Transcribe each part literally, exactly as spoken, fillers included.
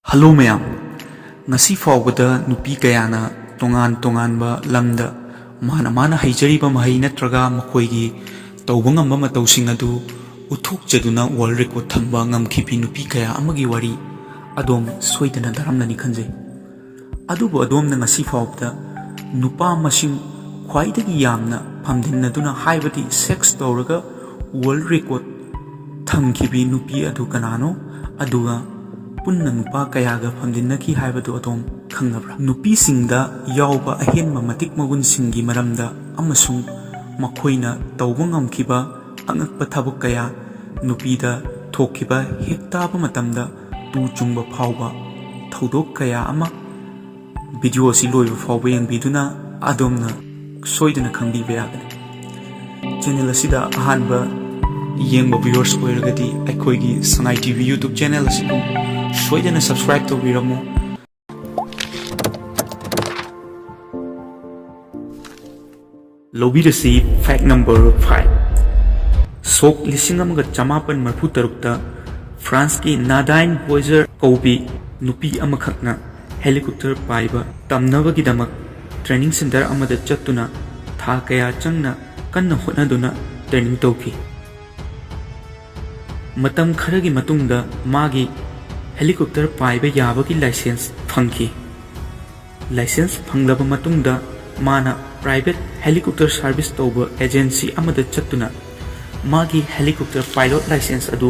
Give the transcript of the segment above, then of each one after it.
Hello ꯃꯌꯥꯝ, ꯉꯁꯤ ꯐꯥꯎꯕꯗ ꯅꯨꯄꯤ ꯀꯌꯥꯅ ꯇꯣꯉꯥꯟ ꯇꯣꯉꯥꯟꯕ ꯂꯝꯗ ꯃꯥꯅ ꯃꯥꯅ ꯍꯩꯖꯔꯤꯕ ꯃꯍꯩ ꯅꯠꯇ꯭ꯔꯒ ꯃꯈꯣꯏꯒꯤ ꯇꯧꯕ ꯉꯝꯕ ꯃꯇꯧꯁꯤꯡ ꯑꯗꯨ ꯎꯠꯊꯣꯛꯆꯗꯨꯅ ꯋꯥꯔꯜ ꯔꯦꯀꯣꯔꯗ ꯊꯝꯕ ꯉꯝꯈꯤꯕꯤ ꯅꯨꯄꯤ ꯀꯌꯥ ꯑꯃꯒꯤ ꯋꯥꯔꯤ ꯑꯗꯣꯝ ꯁꯣꯏꯗꯅ ꯇꯥꯔꯝꯂꯅꯤ ꯈꯟꯖꯩ꯫ ꯑꯗꯨꯕꯨ ꯑꯗꯣꯝꯅ ꯉꯁꯤ ꯐꯥꯎꯕꯗ ꯅꯨꯄꯥ ꯃꯁꯤꯡ ꯈ꯭ꯋꯥꯏꯗꯒꯤ ꯌꯥꯝꯅ ꯐꯝꯗꯤꯟꯅꯗꯨꯅ, ꯍꯥꯏꯕꯗꯤ ꯁꯦꯛꯁ ꯇꯧꯔꯒ ꯋꯥꯔꯜ ꯔꯦꯀꯣꯔꯗ ꯊꯝꯈꯤꯕꯤ ꯅꯨꯄꯤ ꯑꯗꯨ ꯀꯅꯥꯅꯣ, ꯑꯗꯨꯒ ꯄꯨꯟꯅ ꯅꯨꯄꯥ ꯀꯌꯥꯒ ꯐꯝꯗꯤꯟꯅꯈꯤ ꯍꯥꯏꯕꯗꯨ ꯑꯗꯣꯝ ꯈꯪꯅꯕ꯭ꯔꯥ? ꯅꯨꯄꯤꯁꯤꯡꯗ ꯌꯥꯎꯕ ꯑꯍꯦꯟꯕ ꯃꯇꯤꯛ ꯃꯒꯨꯟꯁꯤꯡꯒꯤ ꯃꯔꯝꯗ ꯑꯃꯁꯨꯡ ꯃꯈꯣꯏꯅ ꯇꯧꯕ ꯉꯝꯈꯤꯕ ꯑꯉꯛꯄ ꯊꯕꯛ ꯀꯌꯥ, ꯅꯨꯄꯤꯗ ꯊꯣꯛꯈꯤꯕ ꯍꯦꯛ ꯇꯥꯕ ꯃꯇꯝꯗ ꯇꯨ ꯆꯨꯡꯕ ꯐꯥꯎꯕ ꯊꯧꯗꯣꯛ ꯀꯌꯥ ꯑꯃ ꯚꯤꯗꯤꯑꯣ ꯑꯁꯤ ꯂꯣꯏꯕ ꯐꯥꯎꯕ ꯌꯦꯡꯕꯤꯗꯨꯅ ꯑꯗꯣꯝꯅ ꯁꯣꯏꯗꯅ ꯈꯪꯕꯤꯕ ꯌꯥꯒꯅꯤ꯫ ꯆꯦꯅꯦꯜ ꯑꯁꯤꯗ ꯑꯍꯥꯟꯕ ꯌꯦꯡꯕ ꯚ꯭ꯌꯨꯋꯔꯁ ꯑꯣꯏꯔꯒꯗꯤ ꯑꯩꯈꯣꯏꯒꯤ ꯁꯉꯥꯏ ꯇꯤ ꯚꯤ ꯌꯨꯇ꯭ꯌꯨꯕ ꯆꯦꯅꯦꯜ ꯑꯁꯤꯕꯨ ꯁꯣꯏꯗꯅ ꯁꯕꯁꯀ꯭ꯔꯥꯏꯕ ꯇꯧꯕꯤꯔꯝꯃꯨ꯫ ꯂꯧꯕꯤꯔꯁꯤ ꯐꯦꯛ ꯅꯝꯕꯔ ꯐꯥꯏꯚ꯫ ꯁꯣꯛ ꯂꯤꯁꯤꯡ ꯑꯃꯒ ꯆꯃꯥꯄꯟ ꯃꯔꯤꯐꯨ ꯇꯔꯨꯛꯇ ꯐ꯭ꯔꯥꯟꯁꯀꯤ ꯅꯥꯗꯥꯏꯟ ꯕꯣꯏꯖꯔ ꯀꯧꯕꯤ ꯅꯨꯄꯤ ꯑꯃꯈꯛꯅ ꯍꯦꯂꯤꯀꯣꯞꯇꯔ ꯄꯥꯏꯕ ꯇꯝꯅꯕꯒꯤꯗꯃꯛ ꯇ꯭ꯔꯦꯅꯤꯡ ꯁꯦꯟꯇꯔ ꯑꯃꯗ ꯆꯠꯇꯨꯅ ꯊꯥ ꯀꯌꯥ ꯆꯪꯅ ꯀꯟꯅ ꯍꯣꯠꯅꯗꯨꯅ ꯇ꯭ꯔꯦꯅꯤꯡ ꯇꯧꯈꯤ꯫ ꯃꯇꯝ ꯈꯔꯒꯤ ꯃꯇꯨꯡꯗ ꯃꯥꯒꯤ ꯍꯦꯂꯤꯀꯣꯞꯇꯔ ꯄꯥꯏꯕ ꯌꯥꯕꯒꯤ ꯂꯥꯏꯁꯦꯟꯁ ꯐꯪꯈꯤ꯫ ꯂꯥꯏꯁꯦꯟꯁ ꯐꯪꯂꯕ ꯃꯇꯨꯡꯗ ꯃꯥꯅ ꯄ꯭ꯔꯥꯏꯚꯦꯠ ꯍꯦꯂꯤꯀꯣꯞꯇꯔ ꯁꯥꯔꯚꯤꯁ ꯇꯧꯕ ꯑꯦꯖꯦꯟꯁꯤ ꯑꯃꯗ ꯆꯠꯇꯨꯅ ꯃꯥꯒꯤ ꯍꯦꯂꯤꯀꯣꯞꯇꯔ ꯄꯥꯏꯂꯣꯠ ꯂꯥꯏꯁꯦꯟꯁ ꯑꯗꯨ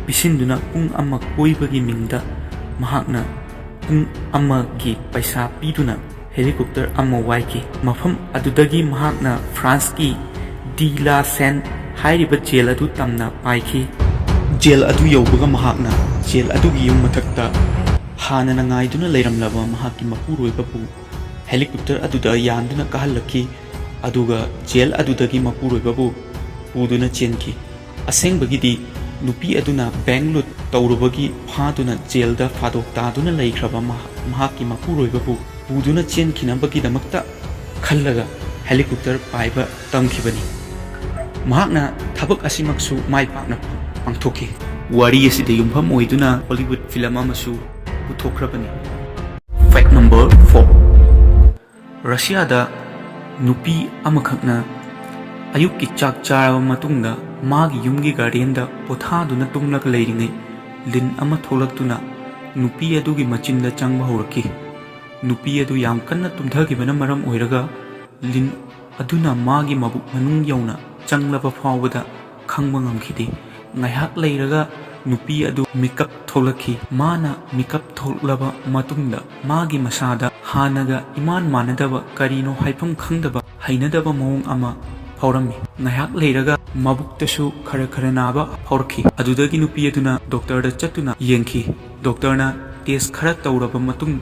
ꯄꯤꯁꯤꯟꯗꯨꯅ ꯄꯨꯡ ꯑꯃ ꯀꯣꯏꯕꯒꯤ ꯃꯤꯡꯗ ꯃꯍꯥꯛꯅ ꯄꯨꯡ ꯑꯃꯒꯤ ꯄꯩꯁꯥ ꯄꯤꯗꯨꯅ ꯍꯦꯂꯤꯀꯣꯞꯇꯔ ꯑꯃ ꯋꯥꯏꯈꯤ꯫ ꯃꯐꯝ ꯑꯗꯨꯗꯒꯤ ꯃꯍꯥꯛꯅ ꯐ꯭ꯔꯥꯟꯁꯀꯤ ꯗꯤ ꯂꯥ ꯁꯦꯟ ꯍꯥꯏꯔꯤꯕ ꯖꯦꯜ ꯑꯗꯨ ꯇꯝꯅ ꯄꯥꯏꯈꯤ꯫ ꯖꯦꯜ ꯑꯗꯨ ꯌꯧꯕꯒ ꯃꯍꯥꯛꯅ ꯖꯦꯜ ꯑꯗꯨꯒꯤ ꯌꯨꯝ ꯃꯊꯛꯇ ꯍꯥꯟꯅꯅ ꯉꯥꯏꯗꯨꯅ ꯂꯩꯔꯝꯂꯕ ꯃꯍꯥꯛꯀꯤ ꯃꯄꯨꯔꯣꯏꯕꯕꯨ ꯍꯦꯂꯤꯀꯣꯞꯇꯔ ꯑꯗꯨꯗ ꯌꯥꯟꯗꯨꯅ ꯀꯥꯍꯜꯂꯛꯈꯤ, ꯑꯗꯨꯒ ꯖꯦꯜ ꯑꯗꯨꯗꯒꯤ ꯃꯄꯨꯔꯣꯏꯕꯕꯨ ꯄꯨꯗꯨꯅ ꯆꯦꯟꯈꯤ꯫ ꯑꯁꯦꯡꯕꯒꯤꯗꯤ ꯅꯨꯄꯤ ꯑꯗꯨꯅ ꯕꯦꯡꯛ ꯂꯨꯠ ꯇꯧꯔꯨꯕꯒꯤ ꯐꯥꯗꯨꯅ ꯖꯦꯜꯗ ꯐꯥꯗꯣꯛ ꯇꯥꯗꯨꯅ ꯂꯩꯈ꯭ꯔꯕ ꯃꯍꯥꯛ-, ꯃꯍꯥꯛꯀꯤ ꯃꯄꯨꯔꯣꯏꯕꯕꯨ ꯄꯨꯗꯨꯅ ꯆꯦꯟꯈꯤꯅꯕꯒꯤꯗꯃꯛꯇ ꯈꯜꯂꯒ ꯍꯦꯂꯤꯀꯣꯞꯇꯔ ꯄꯥꯏꯕ ꯇꯝꯈꯤꯕꯅꯤ꯫ ꯃꯍꯥꯛꯅ ꯊꯕꯛ ꯑꯁꯤꯃꯛꯁꯨ ꯃꯥꯏ ꯄꯥꯛꯅ ꯄꯥꯡꯊꯣꯛꯈꯤ꯫ ꯋꯥꯔꯤ ꯑꯁꯤꯗ ꯌꯨꯝꯐꯝ ꯑꯣꯏꯗꯨꯅ ꯍꯣꯂꯤꯋꯨꯗ ꯐꯤꯂꯝ ꯑꯃꯁꯨ ꯄꯨꯊꯣꯛꯈ꯭ꯔꯕꯅꯤ꯫ Fact number four, ꯔꯁꯤꯌꯥꯗ ꯅꯨꯄꯤ ꯑꯃꯈꯛꯅ ꯑꯌꯨꯛꯀꯤ ꯆꯥꯛ ꯆꯥꯔꯕ ꯃꯇꯨꯡꯗ ꯃꯥꯒꯤ ꯌꯨꯝꯒꯤ ꯒꯥꯔꯗꯦꯟꯗ ꯄꯣꯊꯥꯗꯨꯅ ꯇꯨꯝꯂꯒ ꯂꯩꯔꯤꯉꯩ, ꯂꯤꯟ ꯑꯃ ꯊꯣꯛꯂꯛꯇꯨꯅ ꯅꯨꯄꯤ ꯑꯗꯨꯒꯤ ꯃꯆꯤꯟꯗ ꯆꯪꯕ ꯍꯧꯔꯛꯈꯤ꯫ ꯅꯨꯄꯤ ꯑꯗꯨ ꯌꯥꯝ ꯀꯟꯅ ꯇꯨꯝꯊꯈꯤꯕꯅ ꯃꯔꯝ ꯑꯣꯏꯔꯒ, ꯂꯤꯟ ꯑꯗꯨꯅ ꯃꯥꯒꯤ ꯃꯕꯨꯛ ꯃꯅꯨꯡ ꯌꯧꯅ ꯆꯪꯂꯕ ꯐꯥꯎꯕꯗ ꯈꯪꯕ ꯉꯝꯈꯤꯗꯦ꯫ ꯉꯥꯏꯍꯥꯛ ꯂꯩꯔꯒ ꯅꯨꯄꯤ ꯑꯗꯨ ꯃꯤꯀꯞ ꯊꯣꯛꯂꯛꯈꯤ꯫ ꯃꯥꯅ ꯃꯤꯀꯞ ꯊꯣꯛꯂꯕ ꯃꯇꯨꯡꯗ ꯃꯥꯒꯤ ꯃꯁꯥꯗ ꯍꯥꯟꯅꯒ ꯏꯃꯥꯟ ꯃꯥꯟꯅꯗꯕ, ꯀꯔꯤꯅꯣ ꯍꯥꯏꯐꯝ ꯈꯪꯗꯕ ꯍꯩꯅꯗꯕ ꯃꯑꯣꯡ ꯑꯃ ꯐꯥꯎꯔꯝꯃꯤ꯫ ꯉꯥꯏꯍꯥꯛ ꯂꯩꯔꯒ ꯃꯕꯨꯛꯇꯁꯨ ꯈꯔ ꯈꯔ ꯅꯥꯕ ꯐꯥꯎꯔꯛꯈꯤ꯫ ꯑꯗꯨꯗꯒꯤ ꯅꯨꯄꯤ ꯑꯗꯨꯅ ꯗꯣꯛꯇꯔꯗ ꯆꯠꯇꯨꯅ ꯌꯦꯡꯈꯤ꯫ ꯗꯣꯛꯇꯔꯅ ꯇꯦꯁ ꯈꯔ ꯇꯧꯔꯕ ꯃꯇꯨꯡ,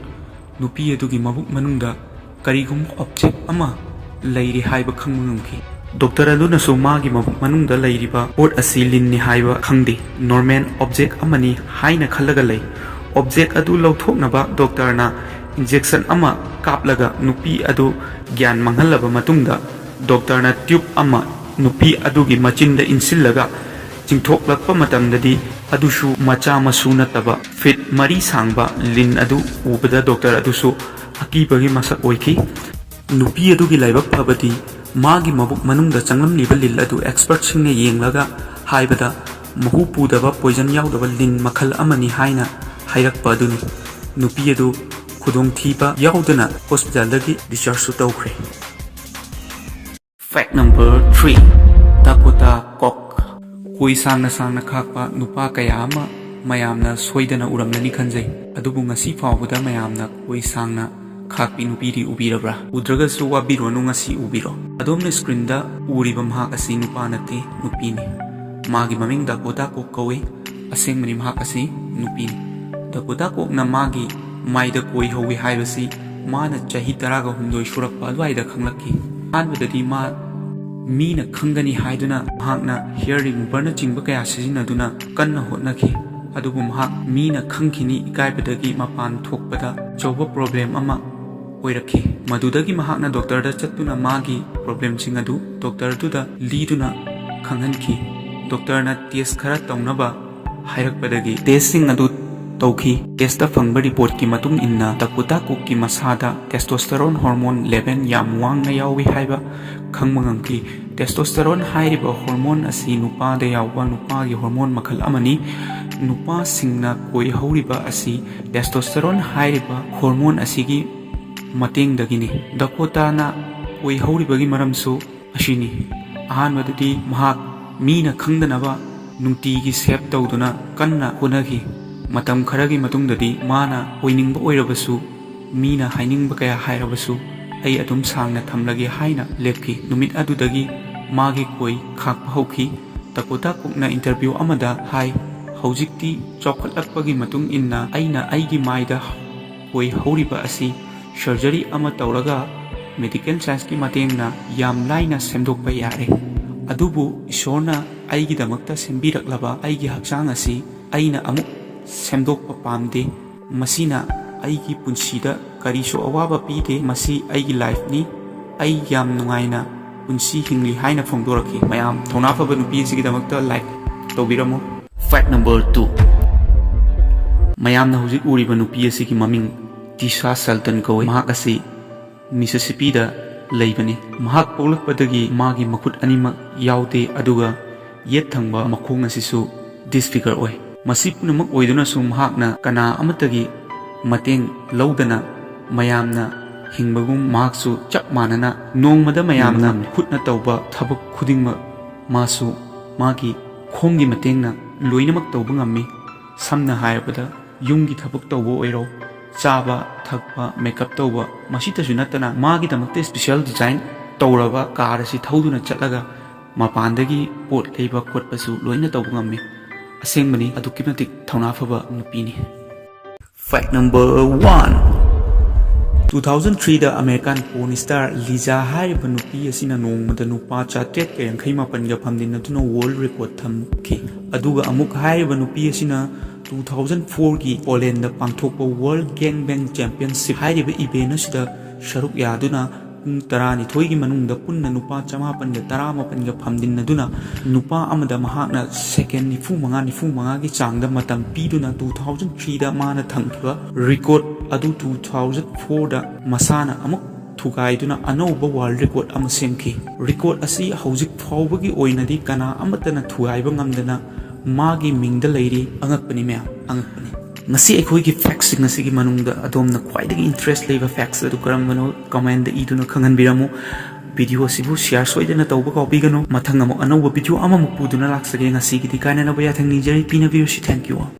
ꯅꯨꯄꯤ ꯑꯗꯨꯒꯤ ꯃꯕꯨꯛ ꯃꯅꯨꯡꯗ ꯀꯔꯤꯒꯨꯝꯕ ꯑꯣꯕꯖꯦꯛ ꯑꯃ ꯂꯩꯔꯤ ꯍꯥꯏꯕ ꯈꯪꯕ ꯉꯝꯈꯤ꯫ ꯗꯣꯛꯇꯔ ꯑꯗꯨꯅꯁꯨ ꯃꯥꯒꯤ ꯃꯕꯨꯛ ꯃꯅꯨꯡꯗ ꯂꯩꯔꯤꯕ ꯄꯣꯠ ꯑꯁꯤ ꯂꯤꯟꯅꯤ ꯍꯥꯏꯕ ꯈꯪꯗꯦ, ꯅꯣꯔꯃꯦꯜ ꯑꯣꯕꯖꯦꯛ ꯑꯃꯅꯤ ꯍꯥꯏꯅ ꯈꯜꯂꯒ ꯂꯩ꯫ ꯑꯣꯕꯖꯦꯛ ꯑꯗꯨ ꯂꯧꯊꯣꯛꯅꯕ ꯗꯣꯛꯇꯔꯅ ꯏꯟꯖꯦꯛꯁꯟ ꯑꯃ ꯀꯥꯞꯂꯒ ꯅꯨꯄꯤ ꯑꯗꯨ ꯒ꯭ꯌꯥꯟ ꯃꯥꯡꯍꯜꯂꯕ ꯃꯇꯨꯡꯗ, ꯗꯣꯛꯇꯔꯅ ꯇ꯭ꯌꯨꯕ ꯑꯃ ꯅꯨꯄꯤ ꯑꯗꯨꯒꯤ ꯃꯆꯤꯟꯗ ꯏꯟꯁꯤꯜꯂꯒ ꯆꯤꯡꯊꯣꯛꯂꯛꯄ ꯃꯇꯝꯗꯗꯤ, ꯑꯗꯨꯁꯨ ꯃꯆꯥ ꯃꯁꯨ ꯅꯠꯇꯕ ꯐꯤꯠ ꯃꯔꯤ ꯁꯥꯡꯕ ꯂꯤꯟ ꯑꯗꯨ ꯎꯕꯗ ꯗꯣꯛꯇꯔ ꯑꯗꯨꯁꯨ ꯑꯀꯤꯕꯒꯤ ꯃꯁꯛ ꯑꯣꯏꯈꯤ꯫ ꯅꯨꯄꯤ ꯑꯗꯨꯒꯤ ꯂꯥꯏꯕꯛ ꯐꯕꯗꯤ, ꯃꯥꯒꯤ ꯃꯕꯨꯛ ꯃꯅꯨꯡꯗ ꯆꯪꯂꯝꯂꯤꯕ ꯂꯤꯟ ꯑꯗꯨ ꯑꯦꯛꯁꯄꯔꯠꯁꯤꯡꯅ ꯌꯦꯡꯂꯒ ꯍꯥꯏꯕꯗ, ꯃꯍꯨ ꯄꯨꯗꯕ, ꯄꯣꯏꯖꯟ ꯌꯥꯎꯗꯕ ꯂꯤꯟ ꯃꯈꯜ ꯑꯃꯅꯤ ꯍꯥꯏꯅ ꯍꯥꯏꯔꯛꯄ ꯑꯗꯨꯅꯤ꯫ ꯅꯨꯄꯤ ꯑꯗꯨ ꯈꯨꯗꯣꯡꯊꯤꯕ ꯌꯥꯎꯗꯅ ꯍꯣꯁꯄꯤꯇꯥꯜꯗꯒꯤ ꯗꯤꯁꯆꯥꯔꯖꯁꯨ ꯇꯧꯈ꯭ꯔꯦ꯫ Fact number three, ꯗꯥꯀꯣꯇꯥ ꯀꯣꯛ꯫ ꯀꯣꯏ ꯁꯥꯡꯅ ꯁꯥꯡꯅ ꯈꯥꯛꯄ ꯅꯨꯄꯥ ꯀꯌꯥ ꯑꯃ ꯃꯌꯥꯝꯅ ꯁꯣꯏꯗꯅ ꯎꯔꯝꯂꯅꯤ ꯈꯟꯖꯩ꯫ ꯑꯗꯨꯕꯨ ꯉꯁꯤ ꯐꯥꯎꯕꯗ ꯃꯌꯥꯝꯅ ꯀꯣꯏ ꯁꯥꯡꯅ ꯈꯥꯛꯄꯤ ꯅꯨꯄꯤꯗꯤ ꯎꯕꯤꯔꯕ꯭ꯔꯥ? ꯎꯗ꯭ꯔꯒꯁꯨ ꯋꯥꯕꯤꯔꯨꯔꯅꯨ, ꯉꯁꯤ ꯎꯕꯤꯔꯣ꯫ ꯑꯗꯣꯝꯅ ꯁ꯭ꯀ꯭ꯔꯤꯟꯗ ꯎꯔꯤꯕ ꯃꯍꯥꯛ ꯑꯁꯤ ꯅꯨꯄꯥ ꯅꯠꯇꯦ, ꯅꯨꯄꯤꯅꯤ꯫ ꯃꯥꯒꯤ ꯃꯃꯤꯡ ꯗꯥꯀꯣꯇꯥ ꯀꯣꯛ ꯀꯧꯏ꯫ ꯑꯁꯦꯡꯕꯅꯤ, ꯃꯍꯥꯛ ꯑꯁꯤ ꯅꯨꯄꯤꯅꯤ꯫ ꯗꯥꯀꯣꯇꯥ ꯀꯣꯛꯅ ꯃꯥꯒꯤ ꯃꯥꯏꯗ ꯀꯣꯏ ꯍꯧꯋꯤ ꯍꯥꯏꯕꯁꯤ ꯃꯥꯅ ꯆꯍꯤ ꯇꯔꯥꯒ ꯍꯨꯝꯗꯣꯏ ꯁꯨꯔꯛꯄ ꯑꯗꯨꯋꯥꯏꯗ ꯈꯪꯂꯛꯈꯤ꯫ ꯑꯍꯥꯟꯕꯗꯗꯤ ꯃꯥ ꯃꯤꯅ ꯈꯪꯒꯅꯤ ꯍꯥꯏꯗꯨꯅ ꯃꯍꯥꯛꯅ ꯍꯤꯌꯔ ꯔꯤꯃꯨꯚꯔꯅꯆꯤꯡꯕ ꯀꯌꯥ ꯁꯤꯖꯤꯟꯅꯗꯨꯅ ꯀꯟꯅ ꯍꯣꯠꯅꯈꯤ꯫ ꯑꯗꯨꯕꯨ ꯃꯍꯥꯛ ꯃꯤꯅ ꯈꯪꯈꯤꯅꯤ ꯏꯀꯥꯏꯕꯗꯒꯤ ꯃꯄꯥꯟ ꯊꯣꯛꯄꯗ ꯑꯆꯧꯕ ꯄ꯭ꯔꯣꯕ꯭ꯂꯦꯝ ꯑꯃ ꯑꯣꯏꯔꯛꯈꯤ꯫ ꯃꯗꯨꯗꯒꯤ ꯃꯍꯥꯛꯅ ꯗꯣꯛꯇꯔꯗ ꯆꯠꯇꯨꯅ ꯃꯥꯒꯤ ꯄ꯭ꯔꯣꯕ꯭ꯂꯦꯝꯁꯤꯡ ꯑꯗꯨ ꯗꯣꯛꯇꯔꯗꯨꯗ ꯂꯤꯗꯨꯅ ꯈꯪꯍꯟꯈꯤ꯫ ꯗꯣꯛꯇꯔꯅ ꯇꯦꯁ ꯈꯔ ꯇꯧꯅꯕ ꯍꯥꯏꯔꯛꯄꯗꯒꯤ ꯇꯦꯁꯁꯤꯡ ꯑꯗꯨ ꯇꯧꯈꯤ꯫ ꯇꯦꯁꯇ ꯐꯪꯕ ꯔꯤꯄꯣꯔꯠꯀꯤ ꯃꯇꯨꯡ ꯏꯟꯅ ꯗꯀꯣꯇꯥ ꯀꯨꯛꯀꯤ ꯃꯁꯥꯗ testosterone hormone level ꯌꯥꯝ ꯋꯥꯡꯅ ꯌꯥꯎꯏ ꯍꯥꯏꯕ ꯈꯪꯕ ꯉꯝꯈꯤ꯫ Testosterone ꯍꯥꯏꯔꯤꯕ ꯍꯣꯔꯃꯣꯟ ꯑꯁꯤ ꯅꯨꯄꯥꯗ ꯌꯥꯎꯕ ꯅꯨꯄꯥꯒꯤ ꯍꯣꯔꯃꯣꯟ ꯃꯈꯜ ꯑꯃꯅꯤ꯫ ꯅꯨꯄꯥꯁꯤꯡꯅ ꯀꯣꯏ ꯍꯧꯔꯤꯕ ꯑꯁꯤ testosterone ꯍꯥꯏꯔꯤꯕ ꯍꯣꯔꯃꯣꯟ ꯑꯁꯤꯒꯤ ꯃꯇꯦꯡꯗꯒꯤꯅꯤ꯫ ꯗꯀꯣꯇꯥꯅ ꯀꯣꯏ ꯍꯧꯔꯤꯕꯒꯤ ꯃꯔꯝꯁꯨ ꯑꯁꯤꯅꯤ꯫ ꯑꯍꯥꯟꯕꯗꯗꯤ ꯃꯍꯥꯛ ꯃꯤꯅ ꯈꯪꯗꯅꯕ ꯅꯨꯡꯇꯤꯒꯤ ꯁꯦꯚ ꯇꯧꯗꯨꯅ ꯀꯟꯅ ꯍꯣꯠꯅꯈꯤ꯫ ꯃꯇꯝ ꯈꯔꯒꯤ ꯃꯇꯨꯡꯗꯗꯤ ꯃꯥꯅ ꯑꯣꯏꯅꯤꯡꯕ ꯑꯣꯏꯔꯕꯁꯨ, ꯃꯤꯅ ꯍꯥꯏꯅꯤꯡꯕ ꯀꯌꯥ ꯍꯥꯏꯔꯕꯁꯨ, "ꯑꯩ ꯑꯗꯨꯝ ꯁꯥꯡꯅ ꯊꯝꯂꯒꯦ" ꯍꯥꯏꯅ ꯂꯦꯞꯈꯤ꯫ ꯅꯨꯃꯤꯠ ꯑꯗꯨꯗꯒꯤ ꯃꯥꯒꯤ ꯀꯣꯏ ꯈꯥꯛꯄ ꯍꯧꯈꯤ꯫ ꯗꯀꯣꯇꯥ ꯀꯨꯛꯅ ꯏꯟꯇꯔꯚ꯭ꯌꯨ ꯑꯃꯗ ꯍꯥꯏ, "ꯍꯧꯖꯤꯛꯇꯤ ꯆꯥꯎꯈꯠꯂꯛꯄꯒꯤ ꯃꯇꯨꯡ ꯏꯟꯅ ꯑꯩꯅ ꯑꯩꯒꯤ ꯃꯥꯏꯗ ꯀꯣꯏ ꯍꯧꯔꯤꯕ ꯑꯁꯤ ꯁꯔꯖꯔꯤ ꯑꯃ ꯇꯧꯔꯒ ꯃꯦꯗꯤꯀꯦꯜ ꯁꯥꯏꯟꯁꯀꯤ ꯃꯇꯦꯡꯅ ꯌꯥꯝ ꯂꯥꯏꯅ ꯁꯦꯝꯗꯣꯛꯄ ꯌꯥꯔꯦ꯫ ꯑꯗꯨꯕꯨ ꯏꯁꯣꯔꯅ ꯑꯩꯒꯤꯗꯃꯛꯇ ꯁꯦꯝꯕꯤꯔꯛꯂꯕ ꯑꯩꯒꯤ ꯍꯛꯆꯥꯡ ꯑꯁꯤ ꯑꯩꯅ ꯑꯃꯨꯛ ꯁꯦꯝꯗꯣꯛꯄ ꯄꯥꯝꯗꯦ꯫ ꯃꯁꯤꯅ ꯑꯩꯒꯤ ꯄꯨꯟꯁꯤꯗ ꯀꯔꯤꯁꯨ ꯑꯋꯥꯕ ꯄꯤꯗꯦ꯫ ꯃꯁꯤ ꯑꯩꯒꯤ ꯂꯥꯏꯐꯅꯤ꯫ ꯑꯩ ꯌꯥꯝ ꯅꯨꯡꯉꯥꯏꯅ ꯄꯨꯟꯁꯤ ꯍꯤꯡꯂꯤ" ꯍꯥꯏꯅ ꯐꯣꯡꯗꯣꯔꯛꯈꯤ꯫ ꯃꯌꯥꯝ, ꯊꯧꯅꯥ ꯐꯕ ꯅꯨꯄꯤ ꯑꯁꯤꯒꯤꯗꯃꯛꯇ ꯂꯥꯏꯛ ꯇꯧꯕꯤꯔꯝꯃꯨ꯫ Fact number two. ꯃꯌꯥꯝꯅ ꯍꯧꯖꯤꯛ ꯎꯔꯤꯕ ꯅꯨꯄꯤ ꯑꯁꯤꯒꯤ ꯃꯃꯤꯡ ꯇꯤꯁꯥ ꯁꯦꯜꯇꯟ ꯀꯧꯏ꯫ ꯃꯍꯥꯛ ꯑꯁꯤ ꯃꯤꯁꯤꯁꯤꯄꯤꯗ ꯂꯩꯕꯅꯤ꯫ ꯃꯍꯥꯛ ꯄꯣꯛꯂꯛꯄꯗꯒꯤ ꯃꯥꯒꯤ ꯃꯈꯨꯠ ꯑꯅꯤꯃꯛ ꯌꯥꯎꯗꯦ, ꯑꯗꯨꯒ ꯌꯦꯠ ꯊꯪꯕ ꯃꯈꯣꯡ ꯑꯁꯤꯁꯨ ꯗꯤꯁꯐꯤꯒꯔ ꯑꯣꯏ꯫ ꯃꯁꯤ ꯄꯨꯝꯅꯃꯛ ꯑꯣꯏꯗꯨꯅꯁꯨ ꯃꯍꯥꯛꯅ ꯀꯅꯥ ꯑꯃꯠꯇꯒꯤ ꯃꯇꯦꯡ ꯂꯧꯗꯅ ꯃꯌꯥꯝꯅ ꯍꯤꯡꯕꯒꯨꯝ ꯃꯍꯥꯛꯁꯨ ꯆꯞ ꯃꯥꯟꯅꯅ ꯅꯣꯡꯃꯗ ꯃꯌꯥꯝꯅ ꯍꯤꯡꯕ ꯉꯝꯃꯤ꯫ ꯈꯨꯠꯅ ꯇꯧꯕ ꯊꯕꯛ ꯈꯨꯗꯤꯡꯃꯛ ꯃꯥꯁꯨ ꯃꯥꯒꯤ ꯈꯣꯡꯒꯤ ꯃꯇꯦꯡꯅ ꯂꯣꯏꯅꯃꯛ ꯇꯧꯕ ꯉꯝꯃꯤ꯫ ꯁꯝꯅ ꯍꯥꯏꯔꯕꯗ, ꯌꯨꯝꯒꯤ ꯊꯕꯛ ꯇꯧꯕ ꯑꯣꯏꯔꯣ, ꯆꯥꯕ ꯊꯛꯄ, ꯃꯦꯀꯞ ꯇꯧꯕ, ꯃꯁꯤꯇꯁꯨ ꯅꯠꯇꯅ ꯃꯥꯒꯤꯗꯃꯛꯇ ꯏꯁꯄꯤꯁꯦꯜ ꯗꯤꯖꯥꯏꯟ ꯇꯧꯔꯕ ꯀꯥꯔ ꯑꯁꯤ ꯊꯧꯗꯨꯅ ꯆꯠꯂꯒ ꯃꯄꯥꯟꯗꯒꯤ ꯄꯣꯠ ꯂꯩꯕ ꯈꯣꯠꯄꯁꯨ ꯂꯣꯏꯅ ꯇꯧꯕ ꯉꯝꯃꯤ꯫ ꯑꯁꯦꯡꯕꯅꯤ, ꯑꯗꯨꯛꯀꯤ ꯃꯇꯤꯛ ꯊꯧꯅꯥ ꯐꯕ ꯅꯨꯄꯤꯅꯤ꯫ Fact number one. Two thousand threeꯗ ꯑꯃꯦꯔꯤꯀꯥꯟ ꯄꯣꯔꯟ ꯁ꯭ꯇꯥꯔ ꯂꯤꯖꯥ ꯍꯥꯏꯔꯤꯕ ꯅꯨꯄꯤ ꯑꯁꯤꯅ ꯅꯣꯡꯃꯗ ꯅꯨꯄꯥ ꯆꯥꯇ꯭ꯔꯦꯠꯀ ꯌꯥꯡꯈꯩ ꯃꯥꯄꯟꯒ ꯐꯝꯖꯤꯟꯅꯗꯨꯅ ꯋꯥꯔꯜꯗ ꯔꯦꯀꯣꯔꯗ ꯊꯝꯈꯤ꯫ ꯑꯗꯨꯒ ꯑꯃꯨꯛ ꯍꯥꯏꯔꯤꯕ ꯅꯨꯄꯤ ꯑꯁꯤꯅ two thousand fourꯒꯤ ꯄꯣꯂꯦꯟꯗ ꯄꯥꯡꯊꯣꯛꯄ ꯋꯥꯔꯜꯗ ꯒꯦꯡ ꯕꯦꯡ ꯆꯦꯝꯄꯤꯌꯟꯁꯤꯞ ꯍꯥꯏꯔꯤꯕ ꯏꯚꯦꯟꯠ ꯑꯁꯤꯗ ꯁꯔꯨꯛ ꯌꯥꯗꯨꯅ ꯄꯨꯡ ꯇꯔꯥꯅꯤꯊꯣꯏꯒꯤ ꯃꯅꯨꯡꯗ ꯄꯨꯟꯅ ꯅꯨꯄꯥ ꯆꯃꯥꯄꯟꯒ ꯇꯔꯥꯃꯥꯄꯟꯒ ꯐꯝꯖꯤꯟꯅꯗꯨꯅ, ꯅꯨꯄꯥ ꯑꯃꯗ ꯃꯍꯥꯛꯅ ꯁꯦꯀꯦꯟ ꯅꯤꯐꯨ ꯃꯉꯥ, ꯅꯤꯐꯨ ꯃꯉꯥꯒꯤ ꯆꯥꯡꯗ ꯃꯇꯝ ꯄꯤꯗꯨꯅ, two thousand threeꯗ ꯃꯥꯅ ꯊꯝꯈꯤꯕ ꯔꯦꯀꯣꯔꯗ ꯑꯗꯨ two thousand fourꯗ ꯃꯁꯥꯅ ꯑꯃꯨꯛ ꯊꯨꯒꯥꯏꯗꯨꯅ ꯑꯅꯧꯕ ꯋꯥꯔꯜꯗ ꯔꯦꯀꯣꯔꯗ ꯑꯃ ꯁꯦꯝꯈꯤ꯫ ꯔꯦꯀꯣꯔꯗ ꯑꯁꯤ ꯍꯧꯖꯤꯛ ꯐꯥꯎꯕꯒꯤ ꯑꯣꯏꯅꯗꯤ ꯀꯅꯥ ꯑꯃꯠꯇꯅ ꯊꯨꯒꯥꯏꯕ ꯉꯝꯗꯅ ꯃꯥꯒꯤ ꯃꯤꯡꯗ ꯂꯩꯔꯤ꯫ ꯑꯉꯛꯄꯅꯤ ꯃꯌꯥꯝ, ꯑꯉꯛꯄꯅꯤ꯫ ꯉꯁꯤ ꯑꯩꯈꯣꯏꯒꯤ ꯐꯦꯛꯁꯁꯤꯡ ꯑꯁꯤꯒꯤ ꯃꯅꯨꯡꯗ ꯑꯗꯣꯝꯅ ꯈ꯭ꯋꯥꯏꯗꯒꯤ ꯏꯟꯇꯔꯦꯁ ꯂꯩꯕ ꯐꯦꯛꯁ ꯑꯗꯨ ꯀꯔꯝꯕꯅꯣ? ꯀꯃꯦꯟꯗ ꯏꯗꯨꯅ ꯈꯪꯍꯟꯕꯤꯔꯝꯃꯨ꯫ ꯚꯤꯗꯤꯑꯣ ꯑꯁꯤꯕꯨ ꯁꯤꯌꯥꯔ ꯁꯣꯏꯗꯅ ꯇꯧꯕ ꯀꯥꯎꯕꯤꯒꯅꯨ꯫ ꯃꯊꯪ ꯑꯃꯨꯛ ꯑꯅꯧꯕ ꯚꯤꯗꯤꯑꯣ ꯑꯃꯃꯨꯛ ꯄꯨꯗꯨꯅ ꯂꯥꯛꯆꯒꯦ꯫ ꯉꯁꯤꯒꯤꯗꯤ ꯀꯥꯏꯅꯅꯕ ꯌꯥꯊꯪ ꯅꯤꯖꯔꯤ꯫ ꯄꯤꯅꯕꯤꯔꯨꯁꯤ꯫ Thank you all.